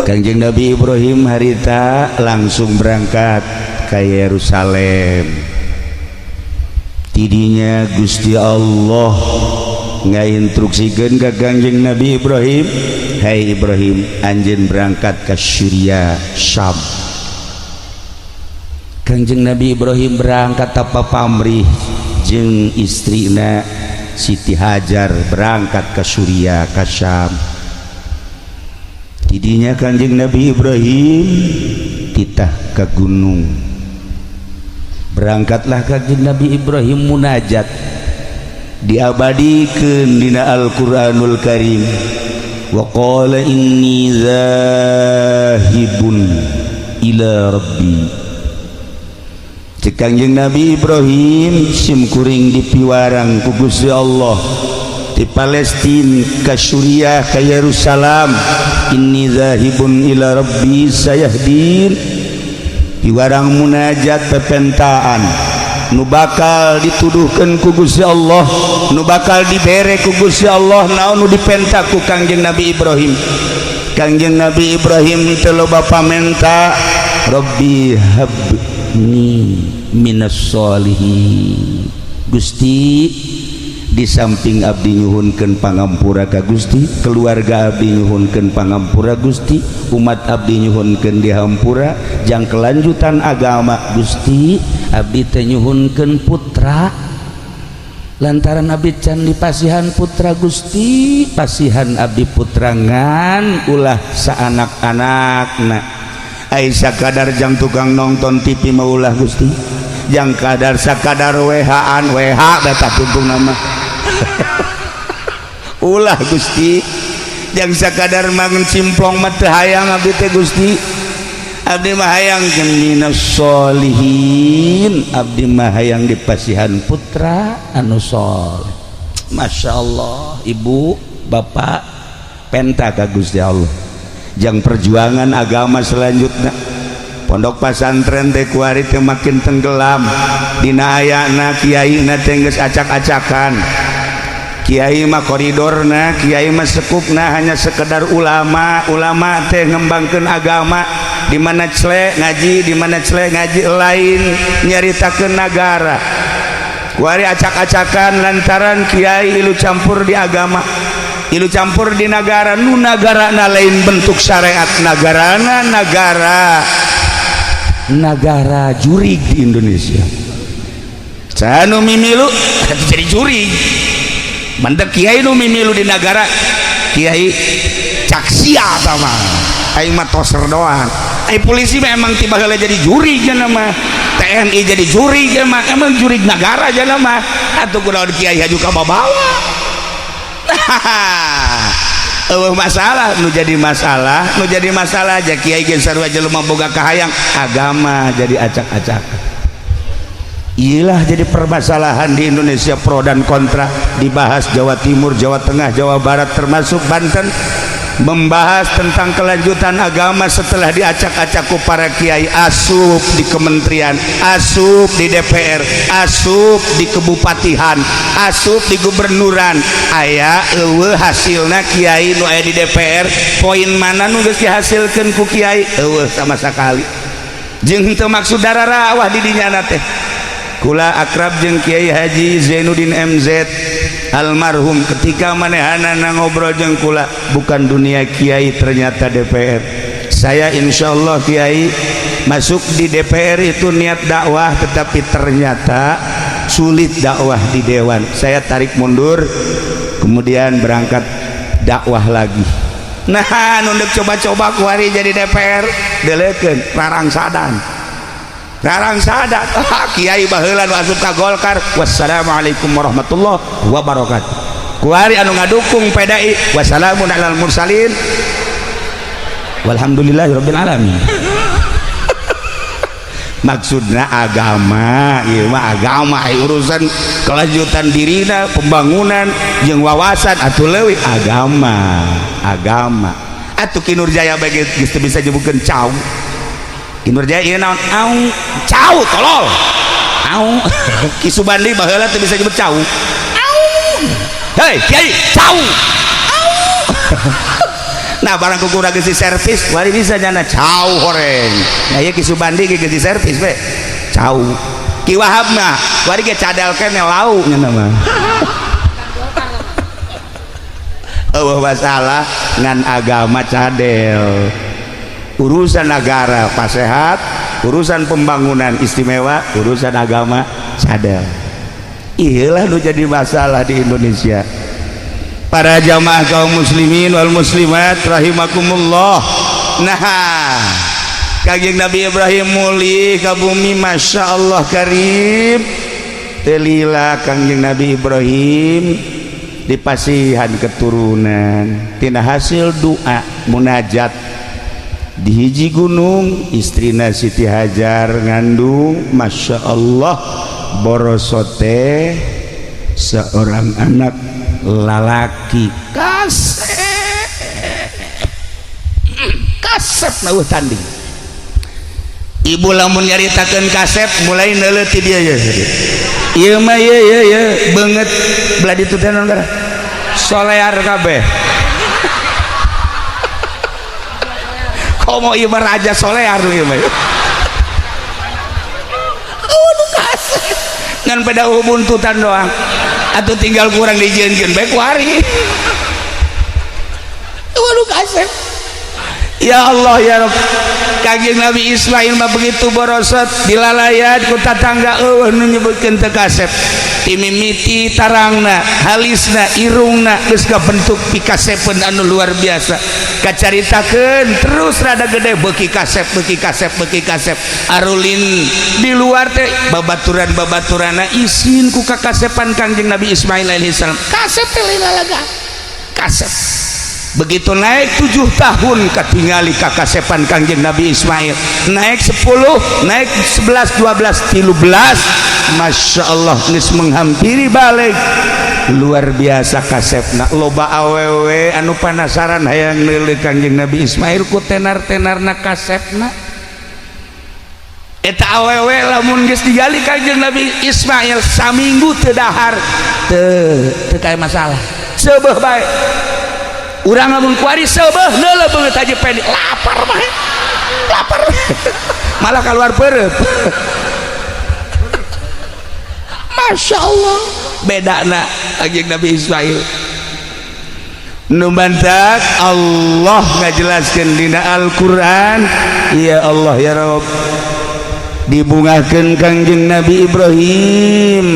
Kangjeng Nabi Ibrahim harita langsung berangkat ke Yerusalem. Tidinya Gusti Allah ngainstruksikeun ka Kangjeng Nabi Ibrahim, "Hai Ibrahim, anjeun berangkat ke Syria, Syam." Kangjeng Nabi Ibrahim berangkat tanpa pamrih jeung istrina Siti Hajar, berangkat ke Suriah, ke Syam. Tidinya Kanjeng Nabi Ibrahim titah ke gunung. Berangkatlah Kanjeng Nabi Ibrahim munajat, diabadikeun dina Al-Qur'anul Karim, wa qala inni zahibun ila rabbi. Cek Kanjeng Nabi Ibrahim, sim kuring dipiwarang ku Gusti Allah di Palestina ke Suriah, ke Yerusalem, inni zahibun ila rabbi sayahdin. Piwarang munajat, pepentaan nu bakal dituduhkan ku Gusti Allah, nu bakal dibere ku Gusti Allah. Naon nu dipenta ku Kangjeng Nabi Ibrahim? Kangjeng Nabi Ibrahim teu loba pamenta, rabbi habni minas solihin. Gusti, di samping abdi nyuhunkeun pangampura ka Gusti, keluarga abdi nyuhunkeun pangampura Gusti, umat abdi nyuhunkeun dihampura jang kelanjutan agama Gusti, abdi teh nyuhunkeun putra lantaran abdi can dipasihan putra. Gusti, pasihan abdi putra ngan ulah saanak-anakna. Ai sakadar jang tukang nonton TV mah ulah Gusti, jang kadar sakadar WH-an WH beta tuntung nama ulah Gusti, jang sakadar mangan simplong mah teu hayang abdi teh Gusti. Abdi mah hayang minas solihin, abdi mah hayang dipasihan putra anu soleh. Masya Allah, ibu bapak penta ka Gusti Allah jang perjuangan agama selanjutnya. Pondok pesantren teh kuari teh makin tenggelam dina ayana kiai na teh geus acak-acakan. Kiai mah koridorna, kiai mah sekupna hanya sekedar ulama. Ulama teh ngembangkeun agama di mana cele ngaji, di mana cele ngaji, lain nyaritakeun nagara. Kuari acak-acakan lantaran kiai ilu campur di agama, ilu campur di negara. Nu nagara na lain bentuk syariat, nagarana negara negara jurig di Indonesia. Canu mimilu jadi jurig mantep. Kiai nu mimilu di negara, kiai caksia sama aing mah toser doang. Ai polisi memang tiba heula jadi jurig nya mah, TNI jadi jurig nya mah, emang jurig negara aja mah. Atuh kunaon kiai haju ka bawa? Eueuh masalah. Nu jadi masalah, nu jadi masalah aja kiai ge sarua jelema boga kahayang agama jadi acak-acakan. Iyalah, jadi permasalahan di Indonesia pro dan kontra dibahas Jawa Timur, Jawa Tengah, Jawa Barat, termasuk Banten, membahas tentang kelanjutan agama setelah diacak-acak ku para kiai asup di kementerian, asup di DPR, asup di kebupatihan, asup di gubernuran. Aya eueuh hasilna kiai nu aya di DPR? Poin mana nu geus dihasilkeun ku kiai? Eueuh sama sekali. Jeung henteu maksud dararawah di dinya teh. Kula akrab jeung Kiai Haji Zainuddin MZ almarhum. Ketika manehanana ngobrol jeung kula, bukan dunia kiai, ternyata DPR. Saya insya Allah kiai masuk di DPR itu niat dakwah, tetapi ternyata sulit dakwah di dewan. Saya tarik mundur, kemudian berangkat dakwah lagi. Nah, nunduk coba-coba kuari jadi DPR delekeun rarangsadan rarangsadan. Ah, kiai baheula nu asup ka Golkar, wassalamualaikum warahmatullahi wabarakatuh. Kuari anu ngadukung PDI, wassalamun alal mursalin walhamdulillahirabbil alamin. Maksudna agama ieu mah agama, ai urusan kelanjutan dirina, pembangunan jeung wawasan atuh leuwih agama. Agama atuh Ki Nurjaya bae geus teu bisa nyebutkeun cau. Ki Nurjaya ieu naon? Au, cau tolol, au. Ki Subandi baheula teu bisa nyebut cau. Au, hei kiai, cau, au. Nah, barang ku kurang geus servis wari bisa nyana cau horeng. Nah, ieu Ki Subandi ge geus servis we cau. Ki Wahab mah wari ge cadel keneh lau nyana mah. Eueuh masalah ngan agama cadel, urusan negara pasehat, urusan pembangunan istimewa, urusan agama cadel. Iyalah nu jadi masalah di Indonesia. Para jamaah kaum muslimin wal muslimat rahimakumullah. Nah, Kangjeng Nabi Ibrahim mulih ka bumi, Masya Allah karim. Telila Kangjeng Nabi Ibrahim dipasihan keturunan tina hasil doa munajat di hiji gunung. Istrina Siti Hajar ngandung, Masya Allah, borosote seorang anak lalaki kasep kasep na tanding. Ibu lamun nyaritakeun kasep mulai neuleuh ti dia ya. Ieu mah ieu ieu ieu beungeut belah ditu teh naon solear kabeh. Komo ieu mah raja solear ieu mah. Aduh, kasep ngan pada buntutan doang atau tinggal kurang dijieunkeun bae ku hari. Waduh, kasep. Ya Allah ya Rabb. Kangjeng Nabi Ismail mah begitu borosot dilalayat ku tatangga, eueuh nu nyebutkeun teu kasep. Timimiti tarangna, halisna, irungna geus kabentuk pikasepeun anu luar biasa. Kacaritakeun terus rada gede beuki kasep, beuki kasep, beuki kasep. Arulin di luar teh babaturan-babaturana isin ku kakasepan Kangjeng Nabi Ismail alaihissalam. Kasep teh lalaga. Kasep. Begitu naik 7 tahun katingali kakasepan Kangjeng Nabi Ismail, naik 10, naik 11, 12, 13, Masya Allah geus menghampiri balik, luar biasa kasepna. Loba awewe anu panasaran hayang neuleuh Kangjeng Nabi Ismail ku tenar-tenarna kasepna. Eta awewe lamun geus digali Kangjeng Nabi Ismail saminggu teu dahar teu teu kaya masalah, seubeuh bae. Urang lamun kuari seubeuh neuleuh beungeut Haji Pendi lapar mah, lapar malah keluar perut. Masya Allah bedana Kangjeng Nabi Ismail. Nu mantak Allah ngajelaskeun dina Al-Qur'an, ya Allah ya Rabb, dibungahkeun Kangjeng Nabi Ibrahim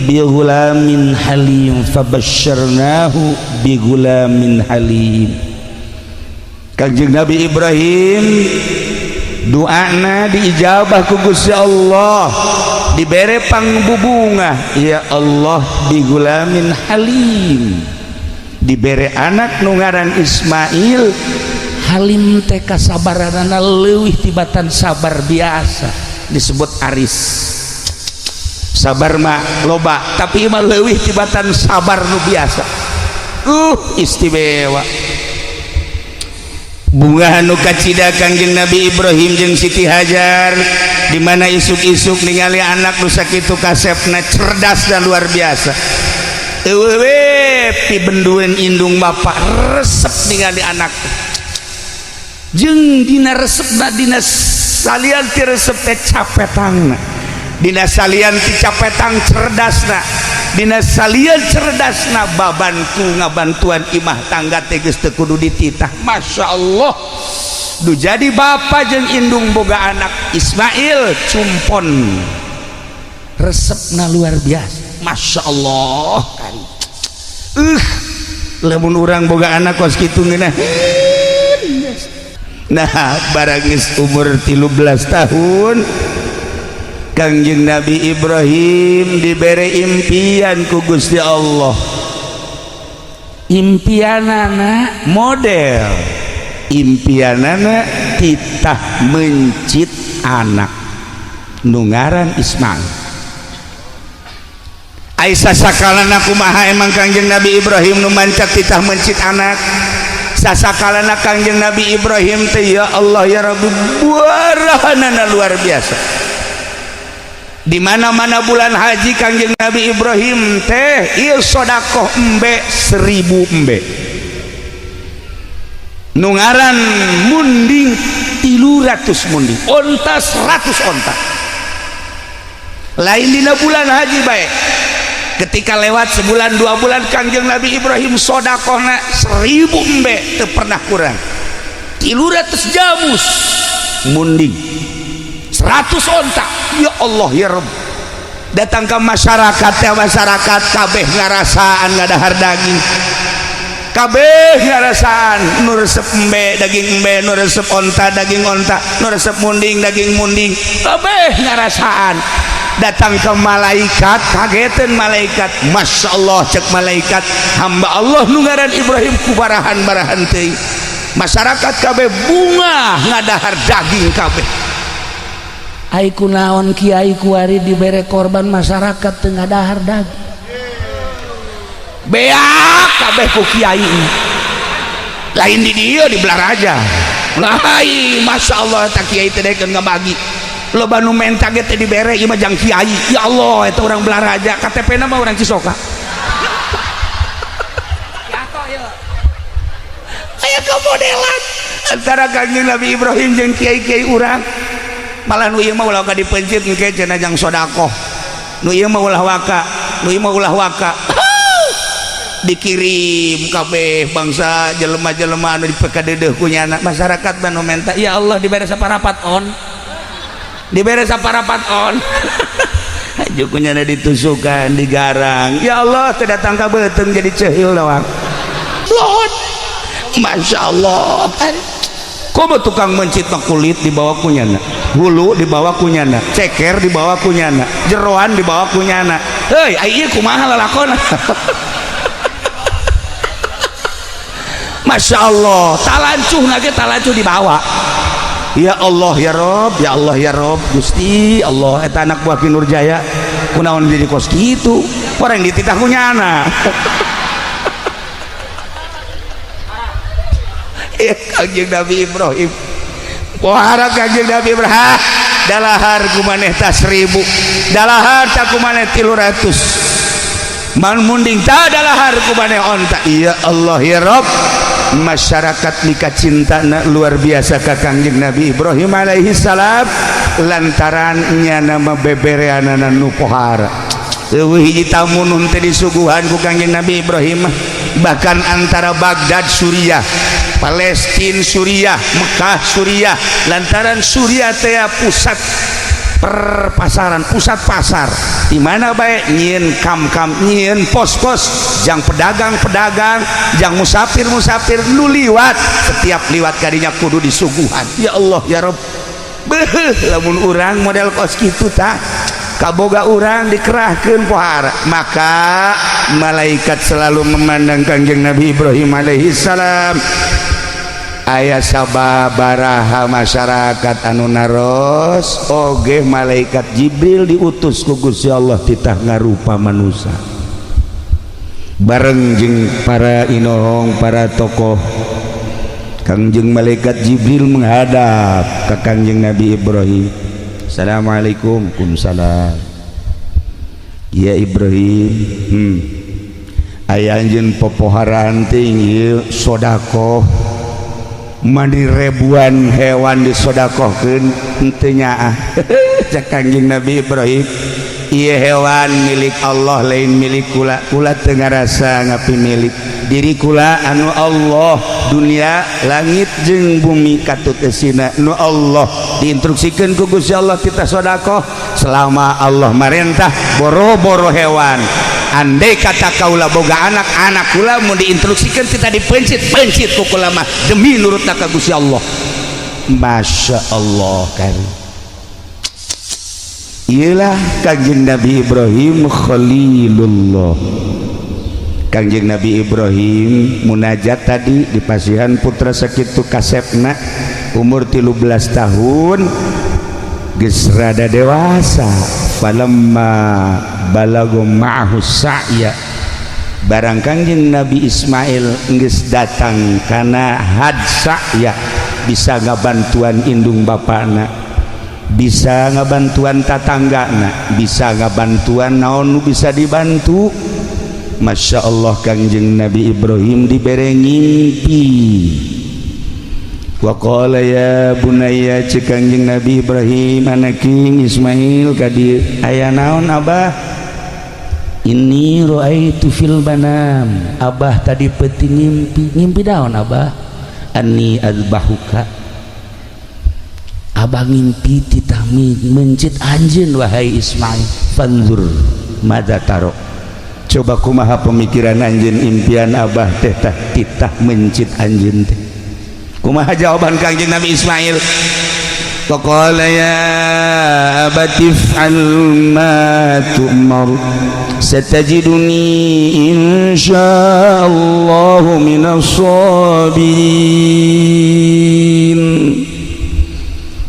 bi ghulamin halim, fabasyarnahu bi ghulamin halim. Kangjeng Nabi Ibrahim doana diijabah ku Gusti Allah, dibere pangbubungah, ya Allah, bi ghulamin halim, dibere anak nu ngaran Ismail. Halim teh kasabaranana leuwih tibatan sabar biasa, disebut aris. Sabar mah loba, tapi mah leuwih tibatan sabar nu biasa. Istimewa bunga anu kacida Kangjeng Nabi Ibrahim jeung Siti Hajar, di mana isuk-isuk ningali anak nu sakitu kasepna, cerdas dan luar biasa. Eueuh we pibendueun indung bapak resep ningali anak, jeung dina resepna, dina salian ti resep teh capetangna, dina salian ti capetang cerdasna, dina salian cerdasna babantu ngabantuan imah tangga teh geus teu kudu dititah. Masya Allah, du jadi bapa jeung indung boga anak Ismail cumpon resepna luar biasa. Masya Allah, lamun urang boga anak kos kitu ngeunah. Nah, barang geus umur 13 tahun Kangjeng Nabi Ibrahim dibere impian ku Gusti Allah. Impianana model impianana titah mencit anak nu ngaran Ismail. Aisyah sakalana kumaha emang Kangjeng Nabi Ibrahim nu mancak titah mencit anak? Sasakalana Kangjeng Nabi Ibrahim teh, ya Allah ya Rabbi, buarahanana luar biasa. Di mana-mana bulan haji Kangjeng Nabi Ibrahim teh ieu sodakoh embe 1000 embe. Nu ngaran munding 300 munding, onta 100 onta. Lain dina bulan haji baik, ketika lewat sebulan 2 bulan, Kangjeng Nabi Ibrahim sodakohna 1000 embe teu pernah kurang, 300 jamus munding, 100 onta. Ya Allah ya Rabb, datang ke masyarakat ya, masyarakat kabeh ngarasaan ngadahar daging, kabeh ngarasaan nu resep embe daging embe, nu resep onta daging onta, nu resep munding daging munding, kabeh ngarasaan. Datang ke malaikat, kagetan malaikat. Masya Allah, cek malaikat, hamba Allah nu ngaran Ibrahim kubarahan-barahan teuing masyarakat kabeh bungah ngadahar daging kabeh. Ai kunaon, Kiai, kuari dibere korban masyarakat teu ngadahar daging, beak kabeh ku kiai? Lain di dia, di Balaraja lain. Masya Allah, tak kiai teh daekeun ngabagi, loba nu menta ge teh dibere. Ieu mah jang kiai. Ya Allah, eta urang Balaraja, KTP na mah urang Cisoka. Yato ya. Aya kemodelan antara Kangjeng Nabi Ibrahim jeung kiai-kiai urang. Malah nu ieu mah ulah waka dipencit, engke cenah jang sodakoh. Nu ieu mah ulah waka, nu ieu mah ulah waka. Dikirim kabeh bangsa jelema-jelema anu dipekadeudeeh ku nyana. Masyarakat nu menta, ya Allah, dibere saparapat on, dibere saparapat on. Haju ku nyana ditusukan, digarang. Ya Allah, teu datang ka beuteung jadi ceuhil doang. Blot. Masya Allah, komo tukang mencit mah kulit dibawa ku nyana, hulu dibawa ku nyana, ceker dibawa ku nyana, jeroan dibawa ku nyana. Heuy, ai ieu kumaha lalakona? Masya Allah, talancuh nage, talancuh dibawa. Ya Allah ya Rob, ya Allah ya Rob, Gusti Allah, eta anak buah Ki Nurjaya kunaon jadi kos kitu? Orang dititah ku nyana. Ya, Kangjeng Nabi Ibrahim pohara. Kangjeng Nabi Ibrahim dalahar ku maneh ta 1000, dalahar ta ku maneh 300 man munding, ta dalahar ku maneh onta. Ya Allah ya Rob, masyarakat mika cinta luar biasa ka Kangjeng Nabi Ibrahim alaihi salam lantaran nyana mah bebereanana nu pohara. Eueuh hiji tamu nu teu disuguhan ku Kangjeng Nabi Ibrahim. Bahkan antara Baghdad Suriah, Palestina Suriah, Mekah Suriah, lantaran Suriah teh pusat perpasaran, pusat pasar di mana baik nyieun kam-kam, nyieun pos-pos jang pedagang-pedagang, jang musafir-musafir nu liwat. Setiap liwat kadinya kudu disuguhan. Ya Allah ya Rob, beuh, lamun urang model kos kitu tah kaboga urang dikerahkeun pohara. Maka malaikat selalu memandang Kangjeng Nabi Ibrahim alaihi salam. Aya sababaraha masyarakat anu naros oge, malaikat Jibril diutus ku Gusti Allah titah ngarupa manusia bareng jeung para inohong, para tokoh. Kangjeng malaikat Jibril menghadap ke Kangjeng Nabi Ibrahim. Assalamualaikum. Waalaikumsalam. Ya Ibrahim, aya anjeun popoharaan tinggi sodakoh, mani ribuan hewan disodakohkeun henteu nyaah. Cek Kangjeng Nabi Ibrahim, ieu hewan milik Allah, lain milik kula. Kula teu ngarasa ngapi milik diri kula. Anu Allah dunia, langit jeung bumi katut eusina nu Allah. Diinstruksikeun ku Gusti Allah kita sodakoh selama Allah marentah boro-boro hewan. Andai kata kaula boga anak, anak kula mau diinstruksikan kita dipencit pencit ku kula mah demi nurut ka Gusti Allah. Masya Allah kan, iyalah Kangjeng Nabi Ibrahim Khalilullah. Kangjeng Nabi Ibrahim munajat tadi di pasihan putra sakitu kasepna, umur 13 tahun geus rada dewasa. Falamma balagu ma'ahu sa'ya, barang Kangjeng Nabi Ismail geus datang kana had sa'ya, bisa ngabantuan indung bapana, bisa ngabantuan tatanggana, bisa ngabantuan naon nu bisa dibantu. Masya Allah, Kangjeng Nabi Ibrahim dibere ngimpi. Wa qala ya bunayya, cek Kangjeng Nabi Ibrahim, anaking Ismail ka dieu. Aya naon, Abah? Inni ra'aitu fil manam, Abah tadi peuting ngimpi. Ngimpi naon, Abah? Anni azbahuka, Abah ngimpi titah mencit anjeun, wahai Ismail. Fanzur madza taro, coba kumaha pemikiran anjeun, impian Abah teh tah titah mencit anjeun teh. Kumaha jawaban Kangjeng Nabi Ismail? Faqala ya abati if'al ma tu'mar satajiduni insyaallahu minas sabirin.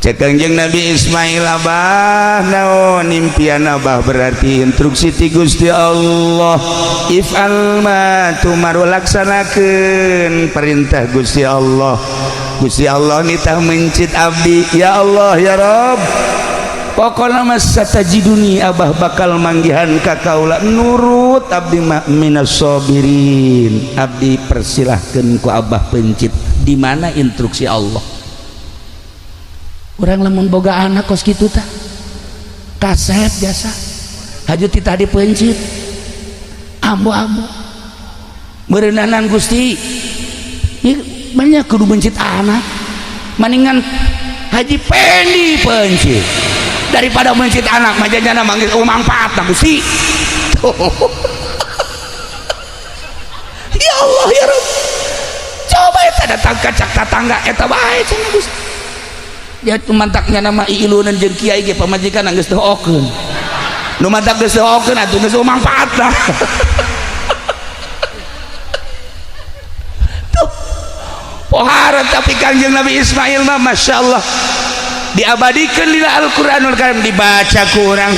Cek Kangjeng Nabi Ismail, Abah, naon impian Abah? Berarti instruksi ti Gusti Allah. If'al ma tu'mar, laksanakeun perintah Gusti Allah. Gusti Allah nitah mencit abdi. Ya Allah, ya Rob, pokokna mah satajiduni, Abah bakal manggihan ka kaula, nurut abdi mah, minas sabirin. Abdi persilahkeun ku Abah pencit. Di mana instruksi Allah? Urang lamun boga anak kos kitu tah kasep jasa haju titah dipencit, ambo-ambo meureunanan Gusti. Ieu banyak kudu mencit anak, maningan Haji Pendi pencit daripada mencit anak majana manggil, oh, manfaat Gusti. Ya Allah, ya Rabb, coba eta datang ka cak tatangga eta bae cenah Gusti. Dia mantaknya nama iilunan jeung kiai ge pamajikan geus teu okeun, nu mantak geus teu okeun atuh geus manfaatna. Tuh pohara. Tapi Kangjeng Nabi Ismail mah Masya Allah, diabadikan di Al-Qur'anul Karim, dibaca ku urang.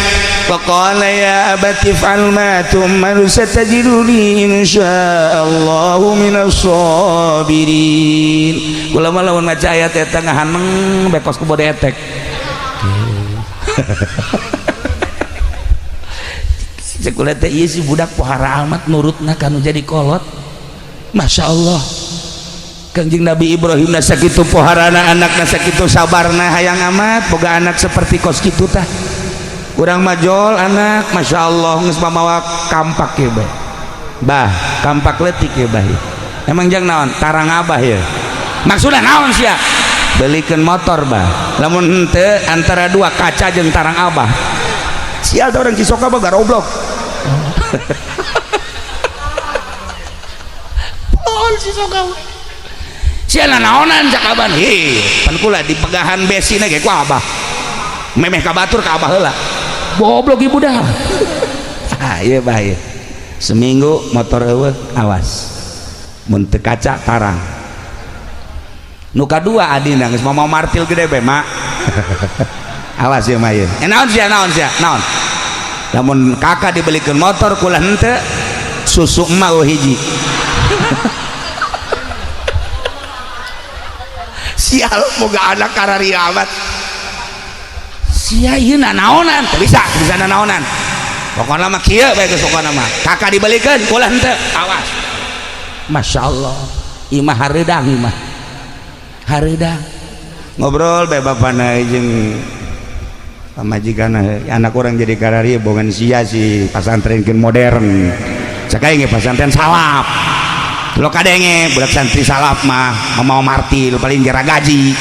Faqala ya abati if'al ma tu'mar satajiduni insyaallahu minas sabirin. Kula mah lamun maca ayat eta ngahaneng bekos ku bode etek. Cek kula teh, ieu si budak pohara amat nurutna kanu jadi kolot. Masya Allah, Kangjeng Nabi Ibrahim na sakitu poharana anakna, sakitu sabarna. Hayang amat boga anak seperti kos kitu tah. Urang majol anak, Masya Allah, geus mamawa kampak ya bah, bah kampak leutik ya bah. Emang jang naon? Tarang Abah ya. Maksudna naon sia? Belikan motor, bah. Lamun henteu, antara dua, kaca jeung tarang Abah. Sial teh, orang Cisoka mah garoblok. Pohon Cisoka sia naonan cak aban. Hi pan kula dipegahan besi ge ku Abah, memeh ka batur ka Abah heula. Goblok ibu dah. Ah ieu bahaya, seminggu motor eueuh, awas mun teu kaca tarang. Nu kadua, adina geus mau martil gede be mak. Awas ya mah ieu. Eh, naon sia, naon sia, naon? Lamun kakak dibelikeun motor, kula henteu, susu emak eueuh hiji. Sial, boga anak kararia amat sia. Ieu nanaonan? Teu bisa, teu bisa nanaonan. Pokona mah kieu bae geus, pokona mah kakak dibelikeun, kula henteu, awas. Masya Allah, imah hareudang, imah hareudang. Ngobrol bae bapana jeung pamajikan, anak orang jadi kararia bongan sia si pasantrenkeun modern. Cek aing ge pasantren salaf lo, kadenge budak santri salaf mah mau martil paling jera gaji.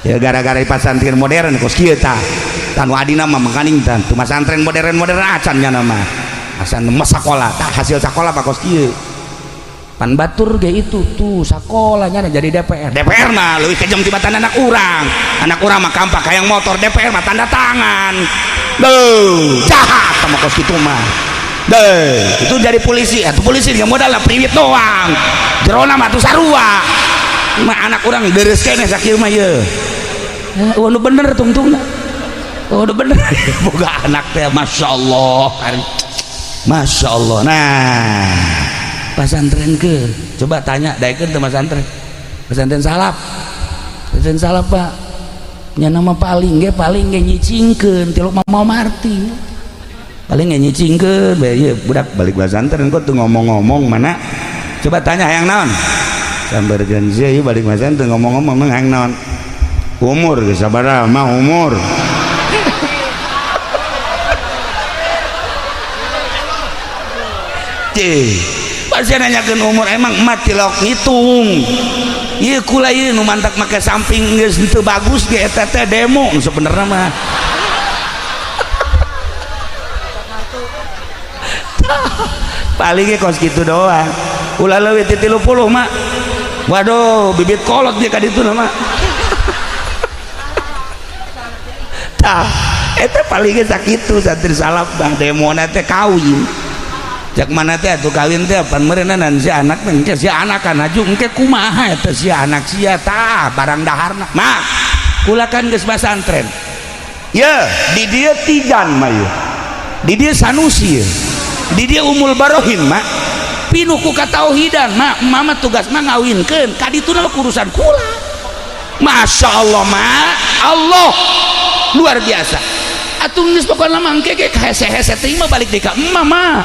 Ya gara-gara di pasantren modern kos kieu tah. Tanu adina mah makaning tan tu pasantren modern-modern acan nya nama asan mah sakola tah, hasil sakola mah kos kieu. Pan batur ge itu tuh sakolanya jadi DPR. DPR mah leuwih kejam tibatan anak urang. Anak urang mah kampak hayang motor, DPR mah tanda tangan. Duh, jahat sama kos kitu mah. Deh, itu jadi polisi, atau polisi nggak modal lah priwit doang. Jerona mah tuh sarua. Mah anak urang deres keneh sakieu mah ye. Oh, nu bener tungtungna. Oh, nu bener. Boga anak teh Masya Allah. Masya Allah. Nah, pasantren ke coba tanya daekeun teu pasantren. Pesantren salaf. Pesantren salaf, Pak. Nya nama paling ge nyicingkeun tilok mau marti. Paling ge nyicingkeun bae ieu budak balik pesantren kok tuh ngomong-ngomong mana. Coba tanya hayang naon? Sambarkeun sia ieu balik masan teu ngomong-ngomong hayang naon? Umur geus sabaraha mah umur. Cih, pasti nanyakeun umur emang emak tilok ngitung. Ieu kula ieu nu mantak make samping geus teu bagus ge eta teh demo sebenarnya mah. Paling ge kos kitu doang. Ulah leuwih ti 30 mak. Waduh, bibit kolot dia ka ditu mah. Tah, eta paling ge sakitu santri salaf bang demona teh kawin. Cek mana teh atuh kawin teh pan meureunna si anak teh si anak kan haju engke kumaha eta si anak sia tah barang daharna. Mak, kula kan geus pasantren. Ye, di dieu Tijan mah ye. Di dieu Sanusi ye. Di dieu Umul Barohin mak. Pinuh ku katauhidan mak, mama tugas mah ngawinkeun ka dituna mah urusan kula. Masya Allah mak, Allah luar biasa. Atuh geus pokona mah engke ge hese-hese teh mah balik deui ka emak mah.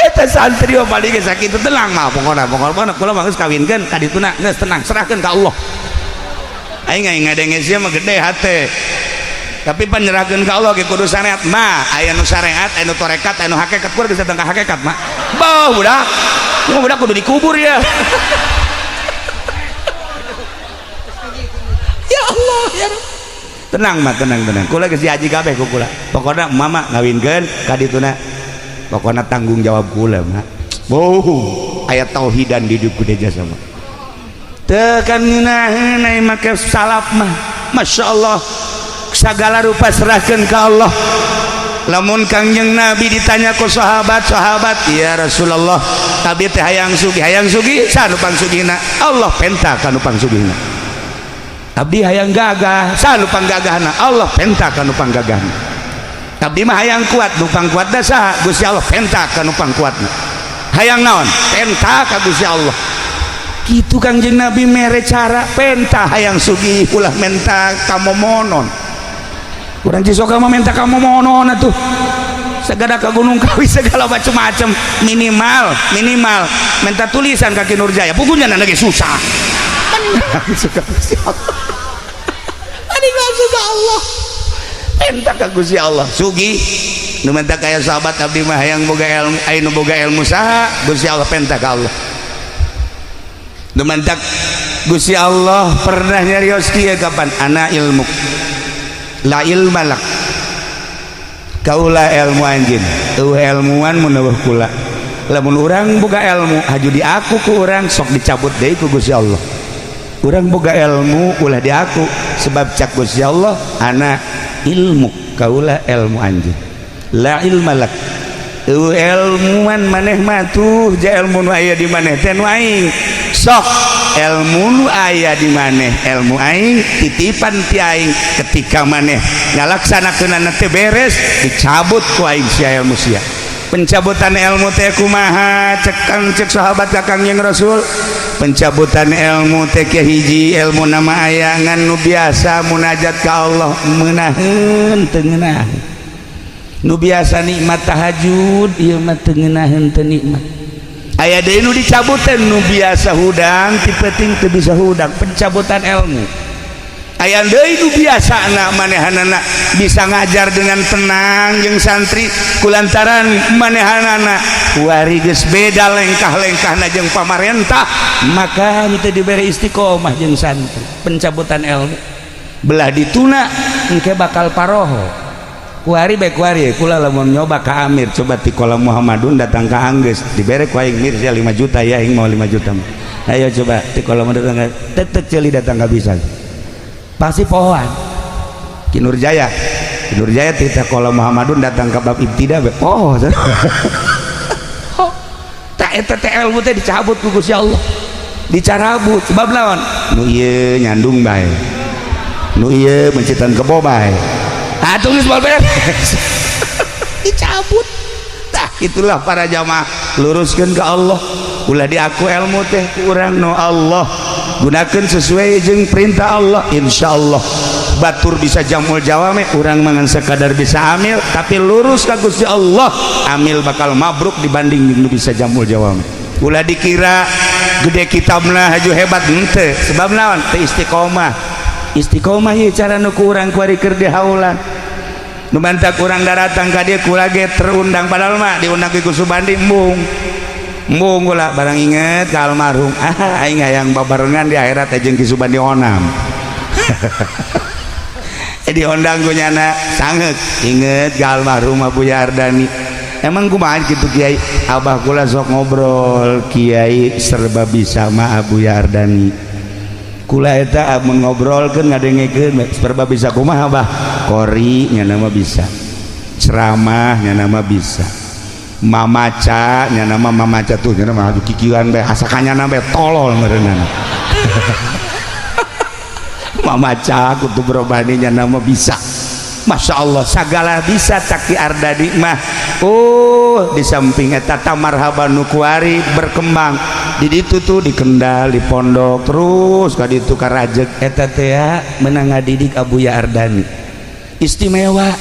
Eta santri mah balik ge sakitu tenang mah pokona pokona kula mah geus kawinkeun ka dituna geus tenang serahkeun ka Allah. Aing aing ngadenge sia mah gede hate. Tapi penyerahkeun ka Allah ge kudu syariat mah, aya nu syariat, aya nu tarekat, aya nu hakikat, kudu geus datang ka hakikat mah. Beuh budak. Ieu budak kudu dikubur ya. Ya Allah ya Rabb. Tenang mah tenang tenang. Kula geus diaji kabeh ku kula. Pokona mama ngawinkeun ka dituna. Pokona tanggung jawab kula mah. Boh, aya tauhidan di dieu kudu jasa mah. Teu kan ngeunaheun ai make salaf mah. Masya Allah. Segala rupa serahkeun ka Allah. Lamun Kangjeng Nabi ditanya ku sahabat-sahabat, ya Rasulullah, abdi teh hayang sugih saha nu pangsugihna? Allah penta ka nu pangsugihna. Abdi hayang gagah, saha nu panggagahna? Allah penta ka nu panggagahna. Abdi mah hayang kuat, nu pangkuatna saha? Gusti Allah penta ka nu pangkuatna. Hayang naon? Penta ka Gusti Allah. Kitu Kangjeng Nabi mere cara penta hayang sugih ulah menta kamomonon. Urang Cisoka mah menta kamomonon atuh. Segala ke Gunung Kawi segala macam-macam minimal minimal minta tulisan ka Ki Nurjaya pugunya lagi susah. Suka Gusti Allah. Mending langsung ke Allah. Minta ka Gusti Allah. Sugi nu minta kaya sahabat abdi mah hayang boga ilmu, aya nu boga ilmu saha? Gusti Allah penta ka Allah. Nu minta Gusti Allah pernah nyarios kieu kapan? Ana ilmu la ilma lak. Kaula ilmu anjeun. Eueuh ilmuan mun eueuh kula. Lamun urang boga ilmu haju diaku ku urang sok dicabut deui ku Gusti Allah. Urang boga ilmu ulah diaku sebab cak Gusti Allah ana ilmu kaula ilmu anjeun. La ilma lak. Eueuh ilmuan maneh mah tuh ja ilmu nu aya di maneh teh nu aing. Sok ilmu nu aya di maneh ilmu aing titipan ti aing ketika maneh ngalaksanakeunana teh beres dicabut ku aing sia ilmu sia. Pencabutan ilmu teh kumaha cek kang cek sahabat ka Kangjeng Rasul? Pencabutan ilmu teh hiji ilmu nama aya ngan nu biasa munajat ka Allah meunaheun teu ngeunaheun. Nu biasa nikmat tahajud ieu mah teu ngeunaheun teu nikmat. Aya deui nu dicabutan nu biasa hudang ti peuting teu bisa hudang pencabutan ilmu. Aya deui nu biasana manehanana bisa ngajar dengan tenang jeung santri kulantaran manehanana kuari geus beda lengkah-lengkahna jeung pamarentah maka teu dibere istiqomah jeung santri pencabutan ilmu belah dituna engke bakal paroho. Kuari bae kuari kula lamun nyoba ka Amir coba ti kolam Muhammadun datang ka Anggeus dibere ku aing mir sia 5 juta ya aing mau 5 juta. Ayo coba ti kolam datang tetep ceuli datang ka bisa. Pasti pohoan. Ki Nurjaya. Ki Nurjaya ti kolam Muhammadun datang ka bab ibtida bae poho. Tak eta teh ilmu teh dicabut ku Gusti Allah. Dicarabut sebab naon? Nu ieu nyandung bae. Nu ieu mencitan kebo bae. Atuh geus beres. Dicabut. Tah itulah para jamaah luruskeun ka Allah. Ulah diaku ilmu teh ku urang nu Allah. Gunakeun sesuai jeung perintah Allah insyaallah. Batur bisa jamul jawame, urang mangan sekadar bisa amil, tapi lurus ka Gusti Allah, amil bakal mabruk dibanding nu bisa jamul jawame. Ulah dikira gede kitabna haju hebat, henteu. Sebab naon? Teu istiqomah. Istiqomah ieu cara nu ku urang kuari keur dihaulan. Nu mantak urang daratang ka dieu, kula ge terundang, padahal mah diundang ku Subandi embung. Embung kula, barang inget ka almarhum, ah, aing hayang babarengan di akhirat jeung Ki Subandi Onam. Diundang ku nyana sangeuk, inget ka almarhum Abu Ardani. Emang kumaha kitu, Kiai? Abah kula sok ngobrol, Kiai serba bisa mah Abu Ardani. Kula eta amun ngobrolkeun, ngadengekeun serba bisa kumaha, Abah? Qori nya mah bisa, ceramah nya mah bisa, mamaca nya nama, mamaca tuh nya mah kikieuan bae, asa kanyana bae tolol meureunana. Mamaca kutub robani nya nama bisa. Masya Allah, sagala bisa Taki Ardani mah. Oh, di samping eta marhaban nu kuari berkembang di ditu tuh, di Kendal, di pondok, terus ka ditu ka Rajeg eta teh menang ngadidik Abuya Ardani istimewa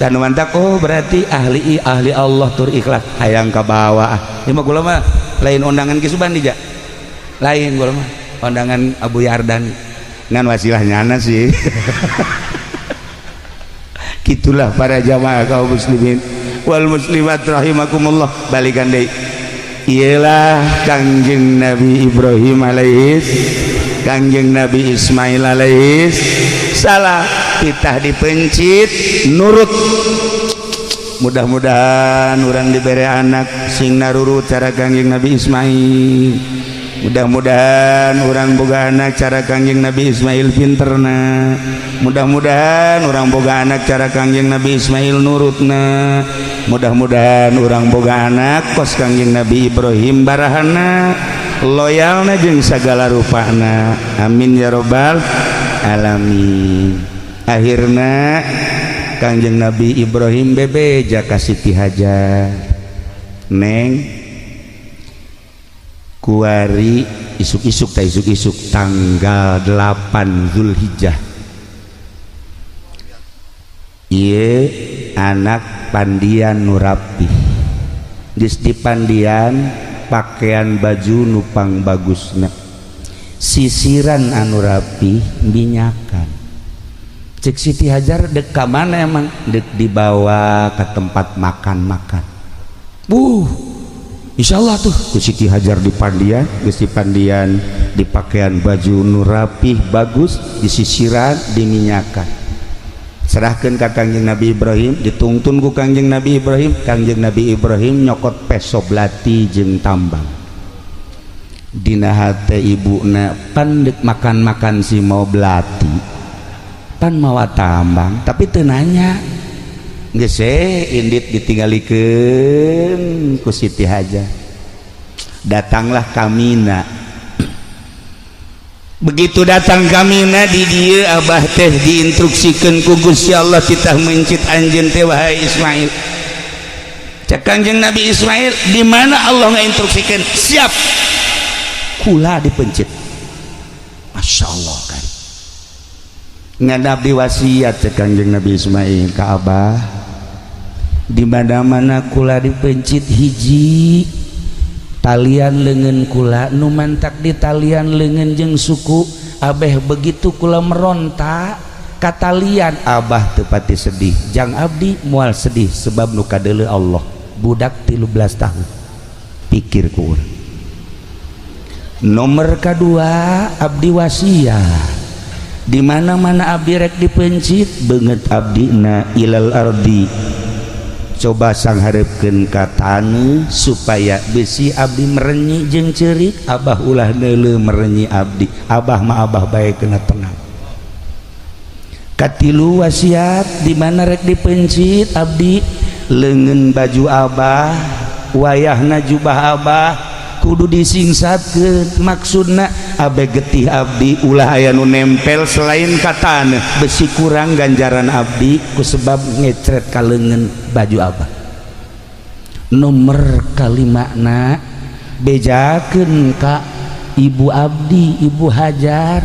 dan mantak. Oh, berarti ahli ahli Allah tur ikhlas, hayang ka bawah. Ah, ieu mah kula mah lain undangan Ki Subandi ja, lain, kula mah undangan Abu Ardani ngan wasilah nyana sih. Gitulah para jamaah kaum muslimin wal muslimat rahimakumullah. Balikan deui, iyalah Kangjeng Nabi Ibrahim alaihis, Kangjeng Nabi Ismail alaihis salam, titah dipencit nurut. Mudah-mudahan urang diberi anak sing narurut cara Kangjeng Nabi Ismail. Mudah-mudahan urang boga anak cara Kangjeng Nabi Ismail pinterna. Mudah-mudahan urang boga anak cara Kangjeng Nabi Ismail nurutna. Mudah-mudahan urang boga anak kos Kangjeng Nabi Ibrahim, barahana, loyalna, jeung sagala rupana. Amin ya robbal alamin. Akhirna Kangjeng Nabi Ibrahim bebeja ka Siti Hajar, "Neng, kuari isuk-isuk, tak isuk-isuk tanggal 8 Zulhijjah, ieu anak pandian nu rapih. Geus dipandian, pakaian baju nupang bagusna, sisiran anu rapi, minyakan." Cek Siti Hajar, "Dek ka mana emang?" "Dek dibawa ke tempat makan-makan." Insya Allah tuh ku Siti Hajar dipandian. Geus dipandian, dipakaian baju nu rapih bagus, disisiran, diminyakan, serahkan ke Kangjeng Nabi Ibrahim. Dituntun ku Kangjeng Nabi Ibrahim. Kangjeng Nabi Ibrahim nyokot peso belati jeung tambang. Dina hate ibuna, "Pan dek makan-makan si mau belati, pan mawa tambang." Tapi teu nanya. Geus indit ditinggalikeun ku Siti Hajar. Datanglah Kamina. Begitu datang Kamina di dieu, Abah teh diinstruksikan ku Gusti Allah, titah mencit anjeun teh, wahai Ismail. Cek Kangjeng Nabi Ismail, "Di mana Allah ngainstruksikan siap kula dipencit?" Masya Allah kan ngadap di wasiat. Cek Kangjeng Nabi Ismail ka Abah, "Di mana-mana kula dipencit, hiji, talian lengan kula nu mantak di talian lengan jeung suku abeh, begitu kula meronta ka talian, Abah tepati sedih. Jang abdi mual sedih, sebab nu kadeuleu Allah." Budak 13 tahun pikir ku urang. Nomor kedua, abdi wasiat, di mana-mana abdi rek dipencit, beungeut abdi na ilal ardi, coba sangharepkeun ka taneuh supaya besi abdi merenyi jeung ceurik. Abah ulah neuleu merenyi abdi. Abah mah abah bae kena tenang." Katilu wasiat, di mana rek dipencit abdi, leungeun baju abah, wayahna jubah abah kudu disingsatkeun. Maksudna abe getih abdi ulah aya nu nempel selain ka taneuh, besi kurang ganjaran abdi ku sebab ngecret ka leungeun baju abah. Nomor kalimana, bejakeun ka ibu abdi, Ibu Hajar,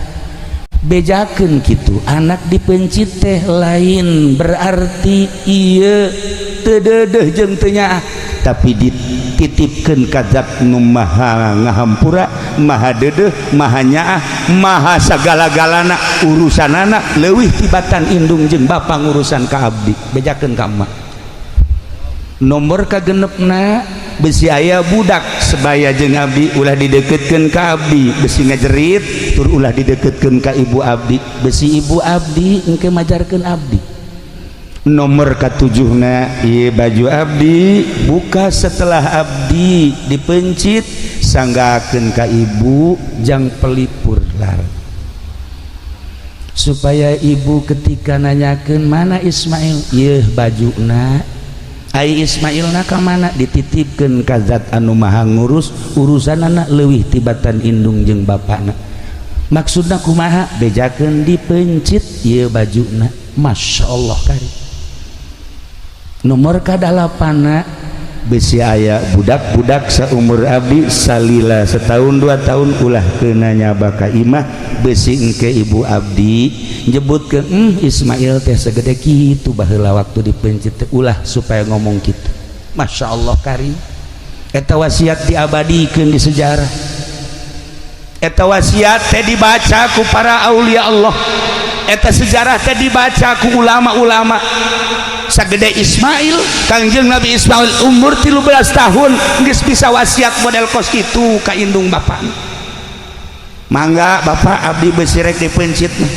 Bejakeun kitu, anak dipencit teh lain berarti ieu teu deudeuh jeung teu nyaah, tapi dititipkeun ka zat nu maha ngahampura, maha deudeuh, maha nyaah, maha sagala-galana. Urusanana leuwih tibatan indung jeung bapa ngurusan ka abdi. Bejakeun ka emak. Nomor kagenepna, besi aya budak sebaya jeung abdi, ulah dideketkeun ka abdi, besi ngajerit. Tur ulah dideketkeun ka ibu abdi, besi ibu abdi engke majarkeun abdi. Nomor katujuhna, ieu baju abdi buka setelah abdi dipencit, sanggakeun ka ibu jang pelipur lar, supaya ibu ketika nanyakeun mana Ismail, ieu bajuna. Ai Ismail na ka mana? Dititipkeun ka zat anu maha ngurus urusanana leuwih tibatan indung jeung bapana. Maksudna kumaha? Bejakeun dipencit ieu bajuna. Masya Allah kari. Nomor kadalapana, besi aya budak-budak seumur abdi salila setahun 2 tahun, ulah kena nyaba ka imah, besi engke ibu abdi nyebut ke Ismail teh segede kitu baheula waktu dipencit teh." Ulah supaya ngomong gitu. Masya Allah kari. Eta wasiat diabadikeun di sejarah. Eta wasiat teh dibaca ku para aulia Allah. Eta sejarah teh dibaca ku ulama-ulama. Sagede Ismail, Kangjeng Nabi Ismail umur 13 tahun geus bisa wasiat model kos kitu ka indung bapak. "Mangga, Bapak, abdi besi rek dipencit mah."